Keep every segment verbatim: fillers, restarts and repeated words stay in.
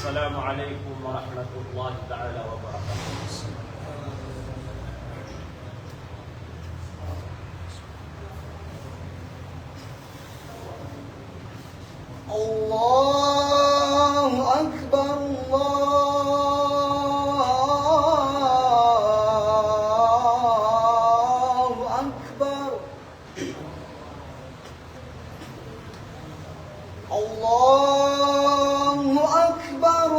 Assalamu alaikum warahmatullahi ta'ala wabarakatuh. Allahu Akbar, Allahu Akbar. Allahu Akbar,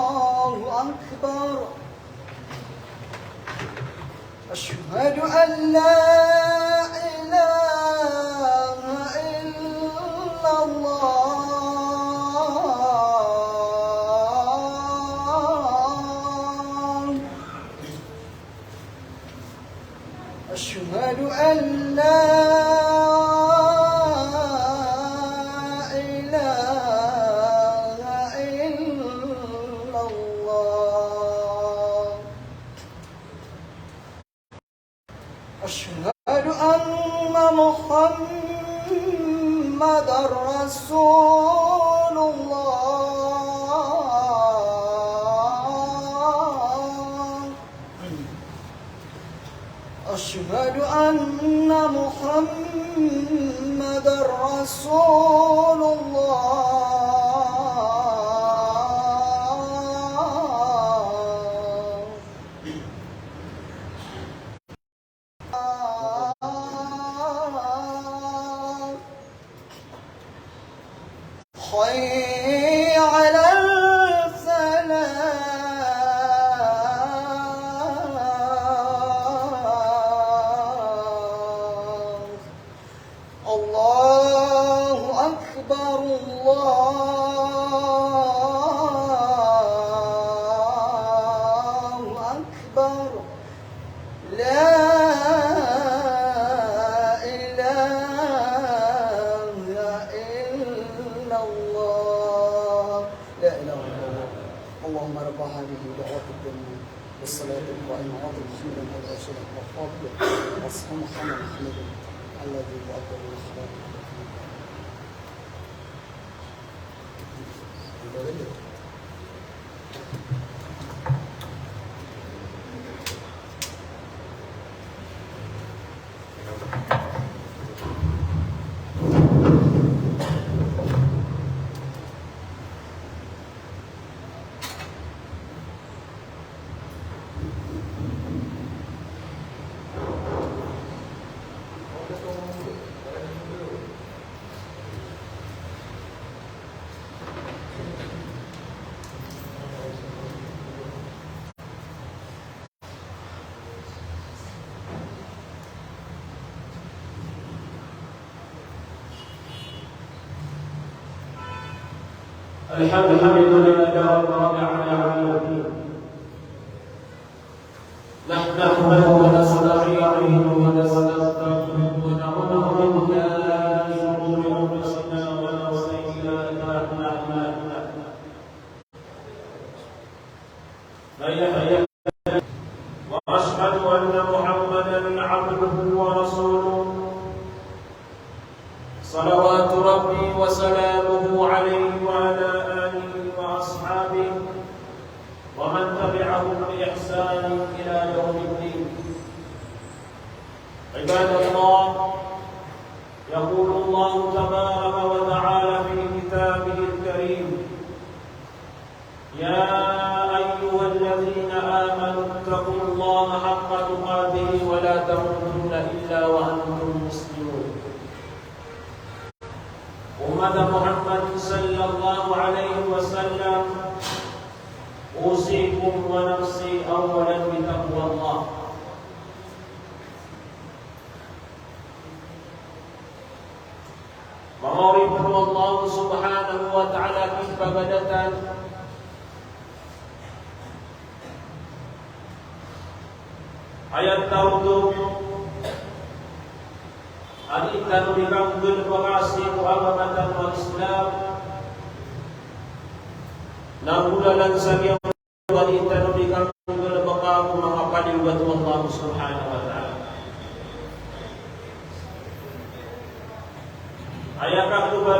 Allahu Akbar. Ashhadu an la ilaha illallah. Ashhadu an la ilaha illallah. Ashhadu anna Muhammadar Rasulullah. Ashhadu anna Muhammadar Rasulullah. Hayya alal falah. Allahu Akbar, Allahu Akbar. La ilaha illallah. La ilaha illallah. Allahumma rabba hadhihi da'wati tamma. والصلاة القائمة آت محمدا الوسيلة والفضيلة وابعثه مقاما محمودا الذي وعدته. الحمد لله رب العالمين. نحمده ونستعينه ونستغفره ونعوذ بالله من شرور أنفسنا ومن سيئات أعمالنا. من يهده وأشهد أن محمدا عبده ورسوله، صلوات ربي وسلامه عليه وعلى آله وأصحابه ومن تبعهم بإحسان إلى يوم الدين. عباد الله، يقول الله تبارك وتعالى في كتابه الكريم: يا أيها الذين آمنوا اتقوا الله حق تقاته ولا تموتن إلا وأنتم مسلمون. أمة محمد صلى الله عليه وسلم، أوصيكم ونفسي أولا بتقوى الله. Manga oripn o Allah subhanahu wa ta'ala a kipagadatan, aya tarotop a di tano di kanggalbka sii ko agama tano a Islam, na golalan sa giyangkoto a di tano di kanggalbka ko manga paliyogat o Allah subhanahu wa ta'ala.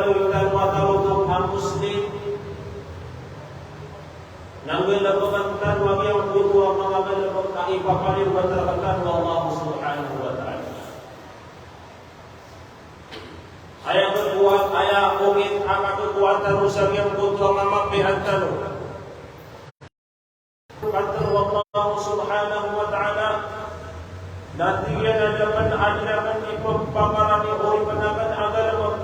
tano a tarotop a Muslim, na nggalbkn tano a giyangkoto a manga galbk a ipapaliyogat rktano o Allah subhanahu wa ta'ala. Aya khakowa, aya ongit a khakowa tano sa giyangkoto a manga mapiya tano. Katharo o Allah subhanahu wa ta'ala, na tig iyan a da pn a di akn ipmpakarani o oripn akn a galbk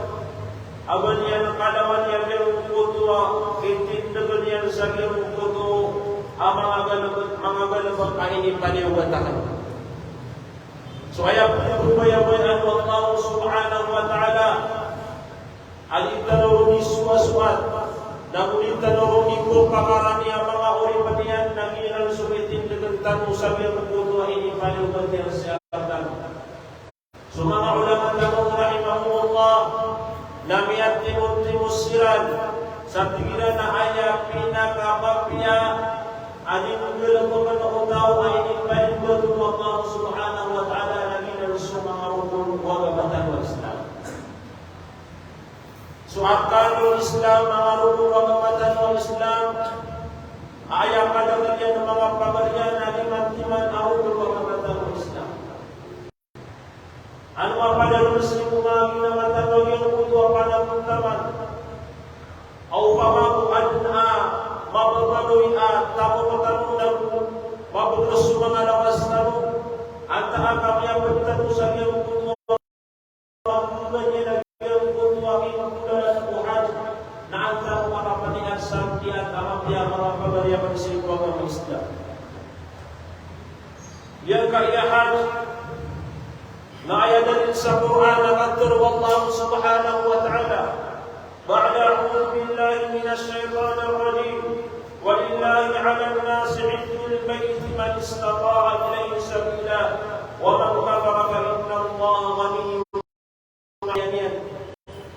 a ba niyan kalawan iyan giyangkoto a itindg iyan sa giyangkoto a manga galbk, manga galbk a inipaliyogat akn. So aya pn a pmbayabayaan o Allah subhanahu wa ta'ala, a di tano ron isowasowan, na go di tano ron ipmpakarani a manga oripn iyan, na giyanan so itindgn tano sa giyangkoto a inipaliyogat iyan sii rktano. So manga ulama tano rahimahumullah, na miyatimotimo siran sa tig iran a aya pinakamapiya a di nggalbkn o taw a inipaliyogat o Allah subhanahu wa ta'ala, na giyanan so manga rokon o agama tano a Islam. So arkanul Islam, manga rokon o agama tano a Islam, aya kadakl iyan a manga pagari iyan a lima timan a rokon o agama tano a Islam. Ano mapadalm sii ko manga ginawa tano a giyangkoto a panagontaman? Opama ko adn a mababaloy a tamok tano na go mabagr so manga lawas tano, antaa ka miyapd tano sa giyangkoto a Panggoda niyan a giyangkoto a kikolalan ko hajj, na antaa ko kapatiyaan sa kiyaat a mapiya a manga pagari akn sii ko agama Islam. Giyangkaya hajj, na aya dalil sa Qur'an a katharo o Allah subhanahu wa ta'ala, بعد أعوذ بالله من الشيطان الرجيم. ولله على الناس حج البيت من استطاع إليه سبيلا ومن كفر فإن الله غني عن العالمين.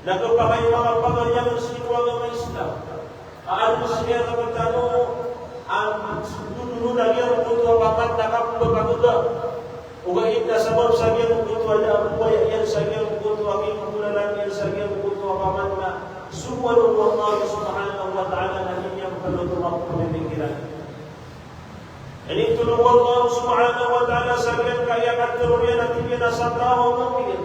Na khapakay o manga pagari akn sii ko agama Islam a adn sii rktano a sogoton on a giyangkoto a paman na kapmbakakga. Ogaid na sabap sa giyangkoto a da a babaya iyan sa giyangkoto a kikolalan iyan sa giyangkoto a paman na sogoan o Allah subhanahu wa ta'ala na di niyan pn oto mapmimikiran. Initolog o Allah subhanahu wa ta'ala sa giyangkaya katharo iyan a tig iyan a sa taw a mangir,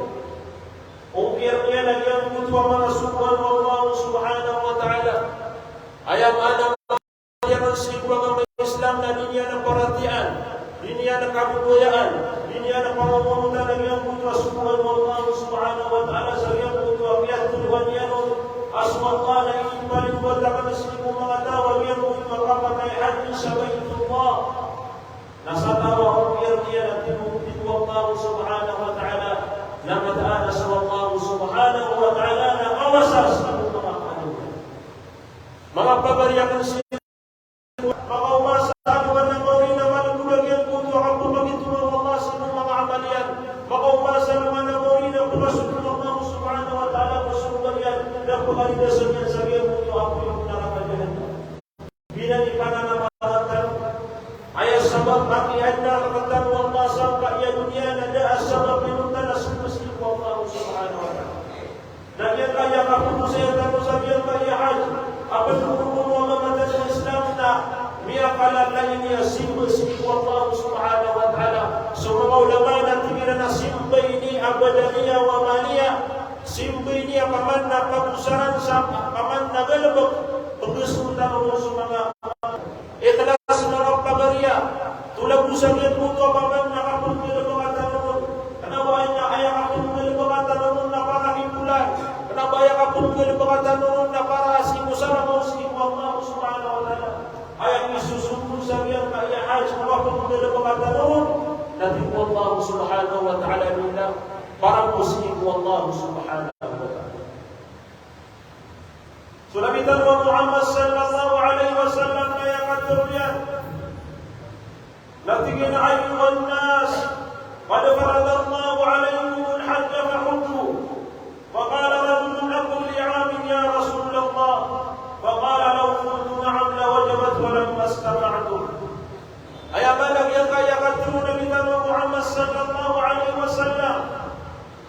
ongkir iyan a giyangkoto a manga sogoan o Allah subhanahu wa ta'ala. Aya maana iyan sii ko agama Islam na di niyan paratiyayaan, di niyan kaboboyaan, di niyan pangomonotan a giyangkoto a sogoan o Allah subhanahu wa ta'ala sa giyangkoto a piyatoroan iyan on a so Allah na inipaliyogat akn sii ko manga taw a giyangkoto a kapakay hajj sa Baitullah. Na sa taw a ongkir iyan a tig o, tig o Allah subhanahu wa ta'ala, na mataan a so Allah subhanahu wa ta'ala na kawasa sii ko manga kaadn. Manga pagari akn sii Makaoma sa alongan a maori na malbod a giyangkoto a kapamangitoro o Allah sii ko manga amal iyan. Makaoma sa alongan a maori na pakasold o Allah subhanahu wa ta'ala ko sorga niyan, na pakaligtasan iyan sa giyangkoto a apoy o naraka jahannam. Giyanan i pananamarata. Aya sabap a kiyaadna rktano o Allah sangkaya doniya na da a sabap inonta na sii ko Allah subhanahu wa ta'ala. Na giyangkaya kapagosaya tano sa giyangkaya hajj a pd ko rokon o agama tano a Islam na miyakala a lagid iyan a simba sii ko Allah subhanahu wa ta'ala. So manga ulama na tig iran a simba ini a badaniya wa maliya. Simba ini a paman na pagosaran sa paman na galbk, pagosaya tano so manga Ikhlas na kapagariya, tolaga sa giyangkoto a paman na kapnggalbka tano ron. Kna ba aya, aya kapnggalbka tano ron na para ki polan. Kna ba aya kapnggalbka tano ron na para sii ko salakaw sii ko Allah subhanahu wa ta'ala. Aya kisosogo sa giyangkaya hajj a kapnggalbka tano ron, na tig o Allah subhanahu wa ta'ala, na para ko sii ko Allah subhanahu wa ta'ala. So Nabi tano a Muhammad sallallahu alaihi wasallam na aya katharo iyan na tig iyan a, "Ayyuhan nas, qad faradallahu alaykumul hajja fahujju." Faqala rajulun, "Akulli amin ya Rasulallah?" Faqala, "Law qultu na'am lawajabat walakin mastata'tum." Aya maana giyangkaya katharo o Nabi tano a Muhammad sallallahu alayhi wasallam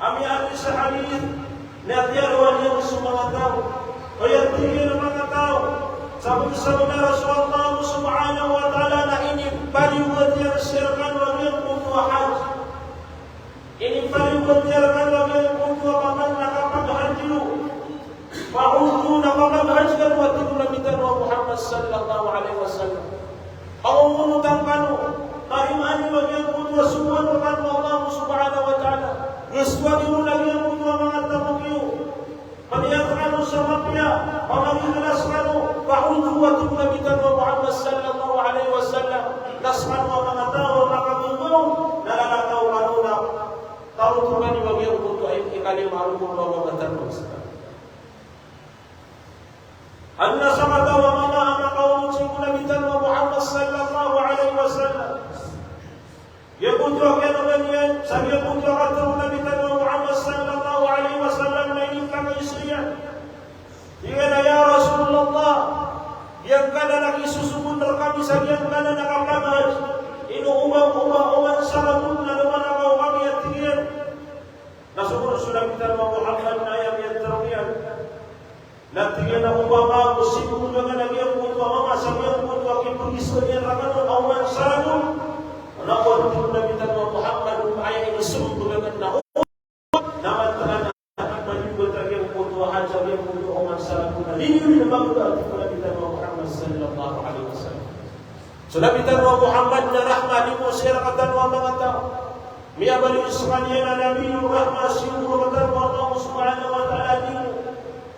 a miyaaloy sa hadith Na tiyaro iyan so manga taw. Aya tig iyan a manga taw, sabap sa Allah subhanahu wa ta'ala na inipaliyogat iyan sii rkano a giyangkoto a hajj. Inipaliyogat iyan rkano a giyangkoto a paman na kapaghajj iyo. Fahujju, na kapaghajj kano, a tig o Nabi tano a Muhammad sallallahu alaihi wasallam. Aw, omonotan kano, tarimaan iyo a giyangkoto a sogoan rkano o Allah subhanahu wa ta'ala. Gsto a giyangkoto a manga tamok iyo. Pamiyakano sa mapiya, pamagiklas kano, fahujju, a tig o Nabi tano a Muhammad sallallahu alaihi wasallam, na skano a manga taw a makagagaw, na lalakaw kano na tarotop kano a giyangkoto a ikalima a rokon o manga tamok. Adn a sakataw a manga a makaonot sii ko Nabi tano a Muhammad sallallahu alaihi wasallam. Giyangkoto a kiyanogan iyan, sa giyangkoto a katharo o Nabi tano a Muhammad sallallahu alaihi wasallam na inipakaiza iyan. Tig iyan a, "Ya Rasulullah, giyangkanan a kisosogoan rkami sa giyangkanan a kapaghajj, ino oba, oba, oman sa ragon na lomalakaw kami?" a tig iyan. Na sogoan so Nabi tano a Muhammad na aya miyatharo iyan. Na tig iyan a opama ko sii ko manga na giyangkoto a mama sa giyangkoto a kipagizaan iyan rkano a oman sa ragon. Na tig o Nabi tano a Muhammad, aya inisombag akn na o, na mataan a maliyogat a giyangkoto a hajj a giyangkoto a oman sa ragon na liniyo na manga, tig o Nabi tano a Muhammad sallallahu alaihi wasallam. So Nabi tano a Muhammad na rahma, limo sii rkatano a manga taw. Miyabaloy skaniyan a Nabi, rahma sii rkatano o Allah subhanahu wa ta'ala, limo.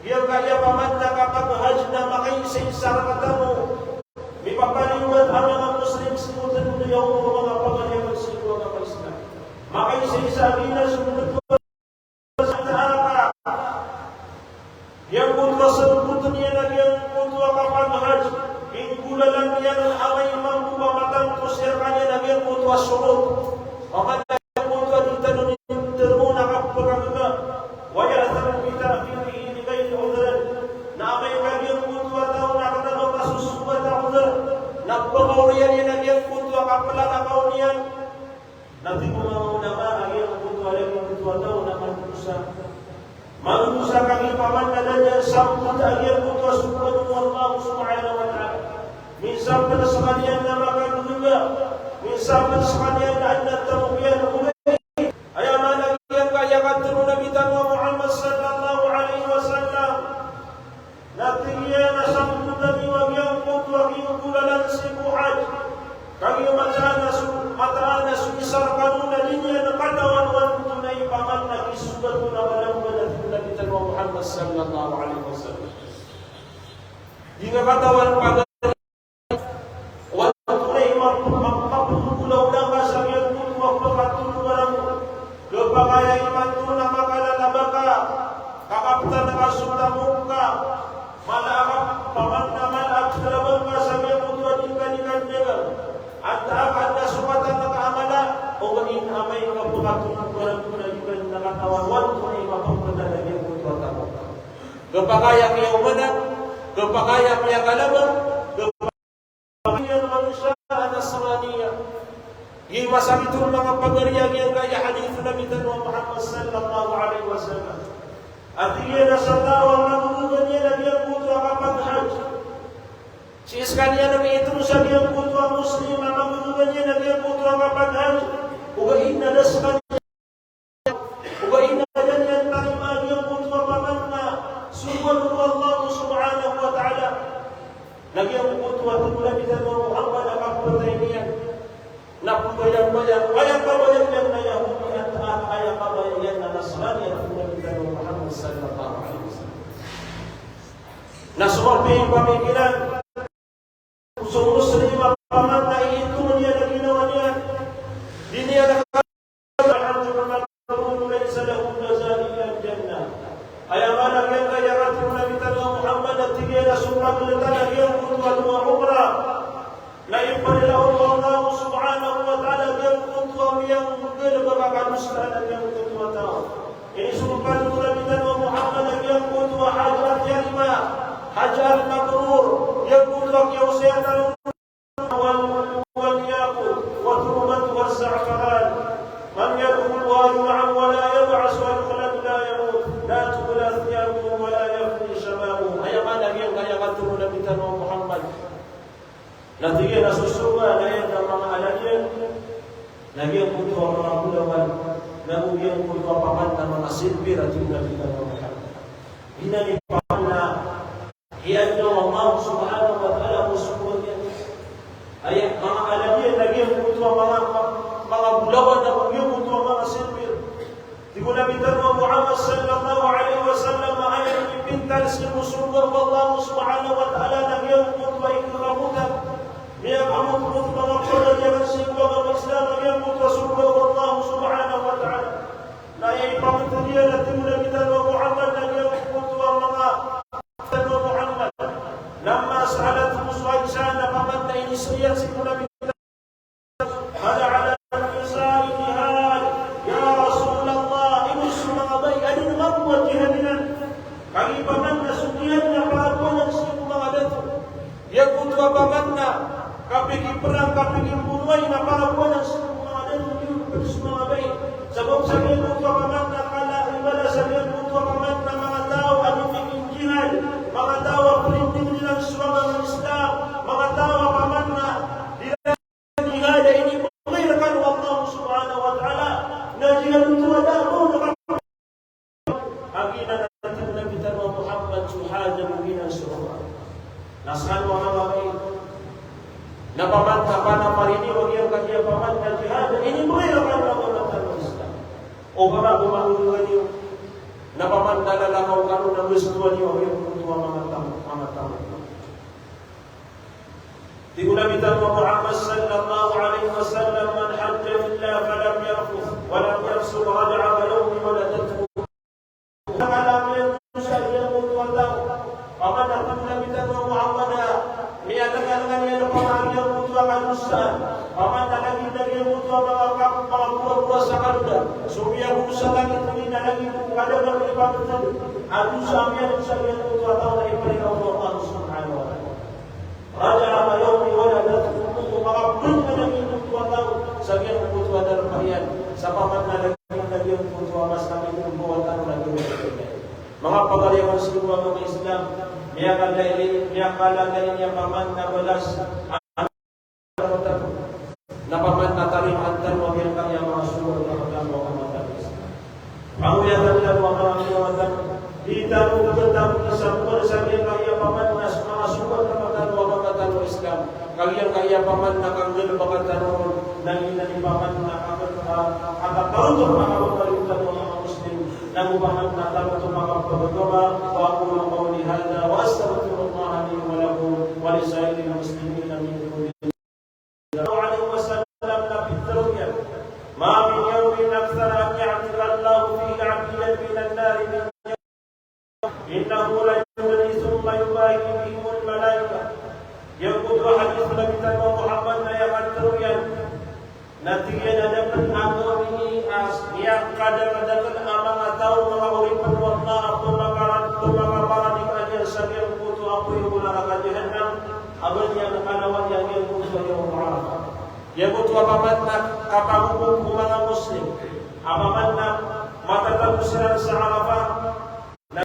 Giyangkaya paman na kapaghajj na makaisaisa rkatano. Mipapaliyogat a manga Muslim sii ko tndo a umor, manga pagari akn sii ko agama Islam. Makaisaisa a giya so Giyangkoto a sabot iyan a giyangkoto a kapaghajj, inggolalan iyan amay mambo a matanto sii rkaniyan a giyangkoto a sorot. Amay ka giyangkoto a di tano initero na kapakagaga, wa ya'thamu bi ta'khirihi li ghayri udhrin. Na amay ka giyangkoto a taw na rkano kasosogat a udhr, na pkaoriyan iyan a giyangkoto a kaplalakaw niyan. Na tig o manga ulama a giyangkoto a lagid oto a taw na madosa. Madosa kagiya paman na da niyan sampota a giyangkoto a sogoan o Allah subhanahu wa ta'ala. Misampot skaniyan na makagagaga. Misampot skaniyan na adn a tamok iyan. Aya maana niyan ka aya katharo o Nabi tano a Muhammad sallallahu alaihi wasallam. Na tig iyan a sampotan iyo a giyangkoto a kinggolalan sii ko hajj. Kagiya mataan a so, mataan a so isa rkano na di niyan katawan o antonaa i paman a kisogat on a balaw, a tig o Nabi tano a Muhammad sallallahu alaihi wasallam. Di ngka katawan pagari o antonaa i map-, map-, mapgolaola ngka sa giyangkoto a pkatolog a ragon. Khapakay a imanto na makalalaba ka, kakaptan ka so tamok ka, mala a ka, paman na mala a pkhalaba ngka sa giyangkoto a di ka di kandagang. Antaa ka da sokatan ka a mala, ogaid na amay ka pkatolog a ragon na di ka di katawan o antonaa i mapagpatad a giyangkoto a tamok ka. Khapakay a kiyaomanan, khapakay a kiyakalaba, khapakay a manosiya a Nasraniya. Giya masakit on manga pagari a giyangkaya hadith o Nabi tano a Muhammad sallallahu alaihi wasallam. A tig iyan a sa taw a magagaga niyan a giyangkoto a kapaghajj. Sii skaniyan a miitero sa giyangkoto a Muslim a magagaga niyan a giyangkoto a kapaghajj. Ogaid na da skaniyan Ogaid na da niyan tarimaa giyangkoto a paman na sogoan o Allah subhanahu wa ta'ala. Na giyangkoto a tig o Nabi tano a Muhammad a kapatay niyan na pmbayabaya, aya kabaya niyan na Yahudi, antaa ka aya kabaya iyan na Nasrani, a tig o Nabi tano a Muhammad sallallahu alaihi wasallam. Na so mapiya i pamikiran so Muslim a paman na iitero niyan a ginawa niyan. Di niyan a, al-hajjul mabrur laysa lahu jaza'un illa al-jannah. Aya maana niyan ka aya katharo o Nabi tano a Muhammad a tig iyan a so pagltan a giyangkoto a dowa umrah na iparila o Allah subhanahu wa ta'ala a giyangkoto a miyanggalbk a kadosaan a giyangkoto a taw. Inisogo o Nabi tano a Muhammad a giyangkoto a hajj al-jarima, hajj al-mabrur, giyangkoto a kiyaosaya tano wal, wal yaqut, wa turbatuha az-za'faran. Man yadkhuluha yun'am wa la yub'as, wa yukhlad la yamut, la tubla Na tig iyan a so sorga na aya na manga alad iyan na giyangkoto a manga bolawan, na go giyangkoto a paman na manga silver, a tig o Nabi tano a Muhammad. Giyanan i paman na iyan o Allah subhanahu wa ta'ala ko sorga iyan. Aya manga alad iyan na giyangkoto a manga, manga bolawan, na go giyangkoto a manga silver. Tig o Nabi tano a Muhammad sallallahu alaihi wasallam a aya inipintal sii ko sorga o Allah subhanahu wa ta'ala na giyangkoto a ikakamotan. Miyakamotmot o manga pagari a manga Islam a giyangkoto a sorga o Allah subhanahu wa ta'ala. Na aya ipamotmot iyan, a tig o Nabi tano a Muhammad, na giyangkoto a manga, tano a Muhammad. Lamma sa'alathu Aisha, na paman na iniiza iyan sii ko Nabi, hal 'ala an-nisa'i jihad? Ya Rasulullah, ino so manga bai a di mambo a jihad iran? Kagiya paman na so jihad na paragowan sii ko manga dato. Giyangkoto a paman na kapikiperang, kapikimbonoay na paragowan sii ko manga dato, di on ped so manga bai. Sabap sa giyangkoto a paman na kala, imbala sa giyangkoto a paman na manga taw a di mikikinjihad, manga taw a printing iran so agama Islam, manga taw a paman na di jihad a inibegay rekano o Allah subhanahu wa ta'ala, na jihad oto a da a ba on a kapikiperang. Kagiya na tig o Nabi tano a Muhammad, so jihad na giyanan so sorga. Na sekano a manga bai na paman na panaparini o giyangkaya paman na jihad a inibegay rekano o Allah tano a Islam. Opama ko mangolongan iyo na paman na lalakaw kano na gastoan iyo a giyangkoto a manga taw, manga taw. Tig o Nabi tano a Muhammad sallallahu alaihi wasallam, man hajja lillah falam yarfuth walam yafsuq raja'a ka yawmi waladathu ummuh. Paman na tig o Nabi tano a Muhammad a miyalengalengan iyan a paman a giyangkoto a kadosaan, paman na lagid a giyangkoto a manga kap-, manga boraboras a kalodan. So miyagosa sa langit, odi na lagid o kadagar i pambeted a dosa a miyagosa sa giyangkoto a taw na iperikaw o Allah subhanahu wa ta'ala. Raja'a ka yawmi waladathu ummuh, makabenar a giyangkoto a taw sa giyangkoto a darpa iyan. Sa paman na lagid a giyangkoto a masakit a mbawataan a giyangkoto a darpa iyan. Manga pagari a manga Islam, miyakala ini, miyakala ini a paman na balas na paman na tarimaan tano a giyangkaya manga sowal a manga taw a manga taw. Pangoyatan tano a manga sowal a manga taw. Di tano pagkatawag sa sowal sa giyangkaya paman na manga sowal a manga taw a manga taw a Islam. Ka giyangkaya paman na kanggalebek tano ron, na giyanan i paman na a, a, a, a, a, a, a Muslim. Nago paman na tano oto makapagagama. Wa aqulu qawli hadha wa astaghfirullaha li wa lakum wa li sa'iril muslimina min kulli. Sallallahu alaihi wasallam na pitharo iyan, ma min yawmin akthara an ya'tiqa Allahu fihi 'abdan minan nar min yawm, innahu la yumli thumma yubahi bihimul malaikah. Giyangkoto a hadith o Nabi tano a Muhammad na aya katharo iyan na tig iyan a da pen a gawii a miyakadakadakel a manga taw, manga oripen o Allah a pemakaran, pemakaparadika niyan sa giyangkoto a apoy o naraka Jahannam, a ba niyan kalawani a giyangkoto a Yawm Arafah. Giyangkoto a paman na kapagogop o manga Muslim a paman na matatago siran sa Arafah. Na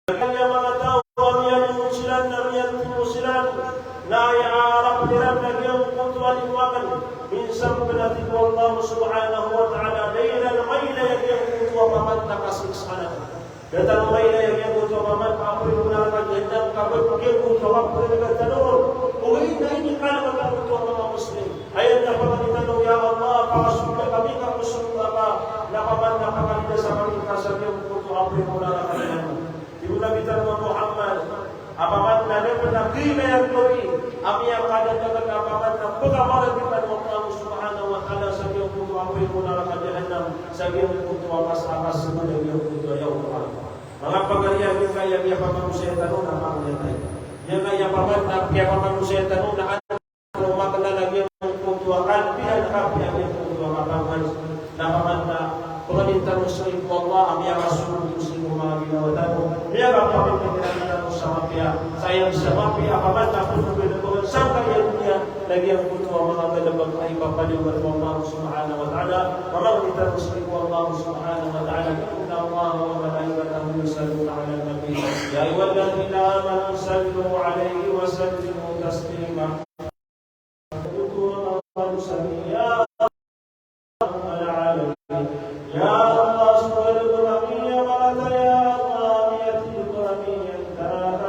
giyangkaya manga taw a miyalingon siran na miyatimo siran, na aya arap iran na giyangkoto a limo aken. Minsan pen a tig o Allah subhanahu wa ta'ala, da iran mailay a giyangkoto a paman na kasiksaan. Da tano mailay a giyangkoto a paman a apoy o naraka Jahannam, ka ba giyangkoto a kapagagama tano ron. Ogaid na inikalek tano oto a manga Muslim. Aya na pangni tano, ya Allah, pakasogoa kami ka ko sorga ka, na paman na pakalidasa kami ka sa giyangkoto a apoy o naraka Jahannam. Tig o Nabi tano a Muhammad, a paman na da pen a giyangkaya gawii a miyakadakadakel a paman na pekaparadika o Allah subhanahu wa ta'ala sa giyangkoto a apoy o naraka Jahannam, sa giyangkoto a masa a kasebod a giyangkoto a Yawm Arafah. Manga pagari a giyangkaya miyapamanosaya tano na pangni tano. Giyangkaya paman na miyapamanosaya tano na ano, makalala giyangkoto a kalbihan, kapiya giyangkoto a kapagari. Na paman na pangnin tano sii ko Allah a miyakasogo sii ko manga ginawa tano. Miyakapamimpiran tano sa mapiya. Sa aya sa mapiya, paman na penogen sangkaya doniya. Na giyangkoto a manga galebek a ipapaliyo o Allah subhanahu wa ta'ala. Pamangni tano sii ko Allah subhanahu wa ta'ala. Inna Allaha wa malaikatahu yusalluna 'alan nabi. Ya ayyuhalladhina amanu sallu 'alayhi wa sallimu taslima. Rabbal alamin. Ya Allah, so galbk ami a mata, ya Allah, miyatindg ami a mata,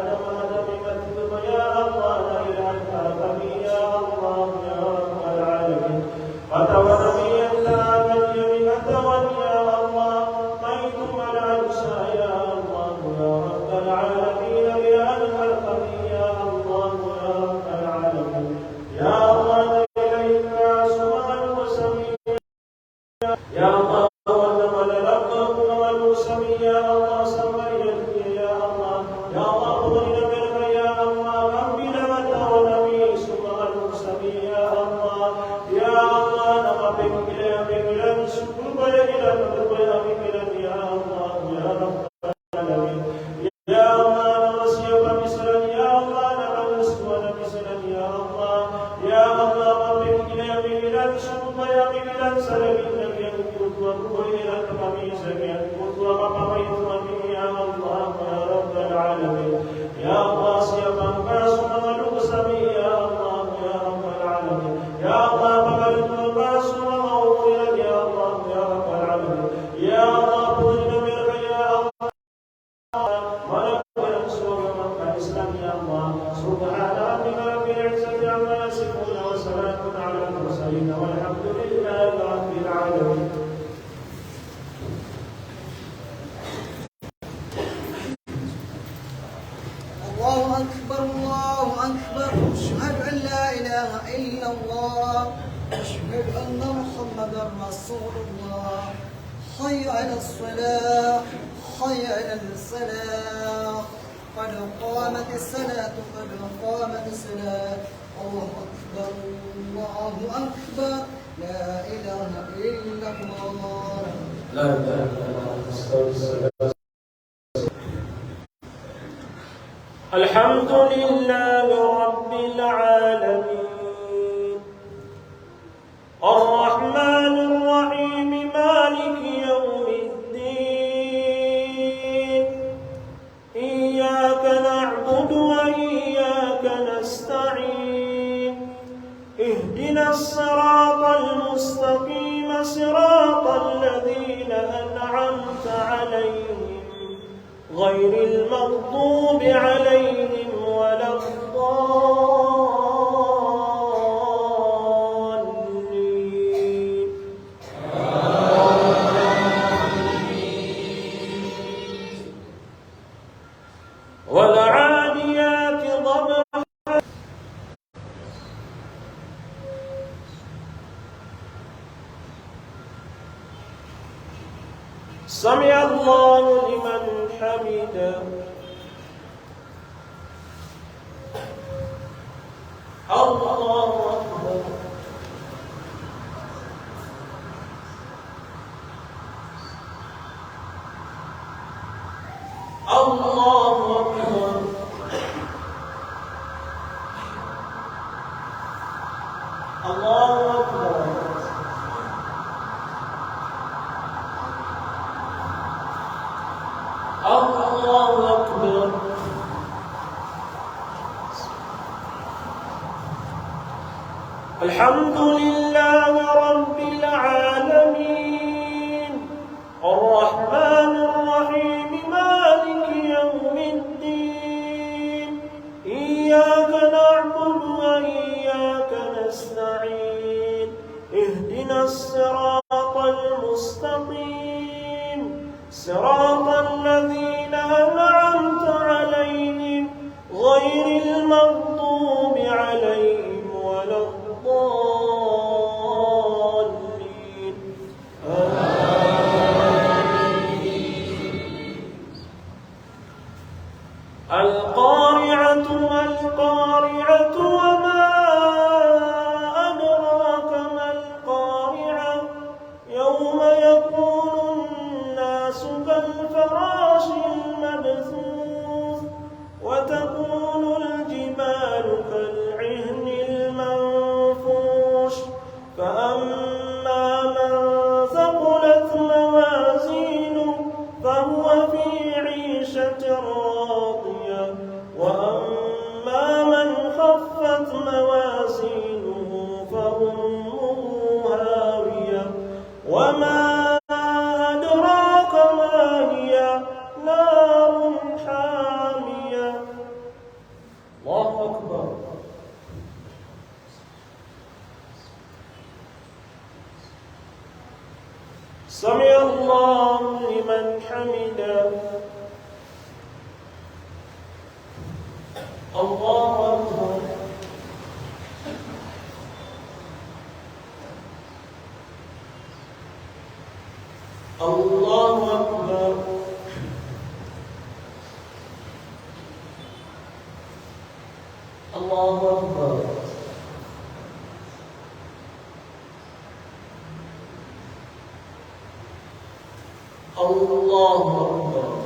ya Allah, la ilaha illa anta, ya Allah, ya Rabbal alamin. Katawan ami antaa a di ami katawan, ya Allah. Maito mala a dosa, ya Allah, ya Rabbal alamin. Aya a di ami katawan, ya Allah, ya Rabbal alamin. Ya Allah, na ilaha illa anta, so manga dosa ami. Ya Allah, oway na mala a lagid o manga dosa ami, ya Allah, sa manga riya, ya Allah. Ya Allah, pagari na miyarga, ya Allah, ka di na katawan ami so manga dosa ami, ya Allah. Ya Allah, na mapikil a pikilan so kabaya iran, kabaya a pikilan, ya Allah, ya Rabbal alamin. Ya Allah, na masiyapan ami siran, ya Allah, na masiyapan ami siran, ya Allah. Ya Allah, mapikil a pikilan so kabaya a pikilan sa lagid a giyangkoto a kabaya iran, kami sa giyangkoto a kapamaito ami, ya Allah, ya Rabbal alamin. Ya Allah, siyapan ka so manga dosa ami, ya Allah, ya Rabbal alamin. Ya Allah, pagarian ka so manga umor iran, ya Allah, ya Rabbal alamin. Ya Allah, pagari na miyarga, ya Allah. Mala a pagari so manga Islam, ya Allah. Subhana rabbika rabbil izzati amma yasifun, wa salamun alal mursalin, walhamdulillahi rabbil alamin. الله أكبر، الله أكبر. أشهد أن لا إله إلا الله. أشهد أن محمدا رسول الله. حي على الصلاة، حي على الفلاح. قد قامت الصلاة، قد قامت الصلاة. الله أكبر، الله أكبر. لا إله إلا الله. لا إله إلا الله. الحمد لله رب العالمين. الرحمن الرحيم. مالك يوم الدين. إياك نعبد وإياك نستعين. اهدنا الصراط المستقيم، صراط الذين أنعمت عليهم، غير المغضوب عليهم ولا الضالين. والعاديات ضبحا. سمع الله لمن حمده. الله أكبر. الله أكبر. الله أكبر. الله أكبر. الحمد لله رب العالمين. الرحمن الرحيم. مالك يوم الدين. إياك نعبد وإياك نستعين. اهدنا الصراط المستقيم. صراط الذين أنعمت عليهم غير المغضوب عليهم ولا الضالين. آمين. القارعة ما القارعة وما أدراك ما القارعة. يوم يكون الناس كالفراش المبثوث وتكون الجبال كالعهن المنفوش. فأما من ثقلت موازينه فهو في عيشة راضية. وأما من خفت موازينه فأمه وما أدراك ما هي، نار حامية. الله أكبر. سمع الله لمن حمده. الله أكبر. الله أكبر. الله أكبر. الله أكبر.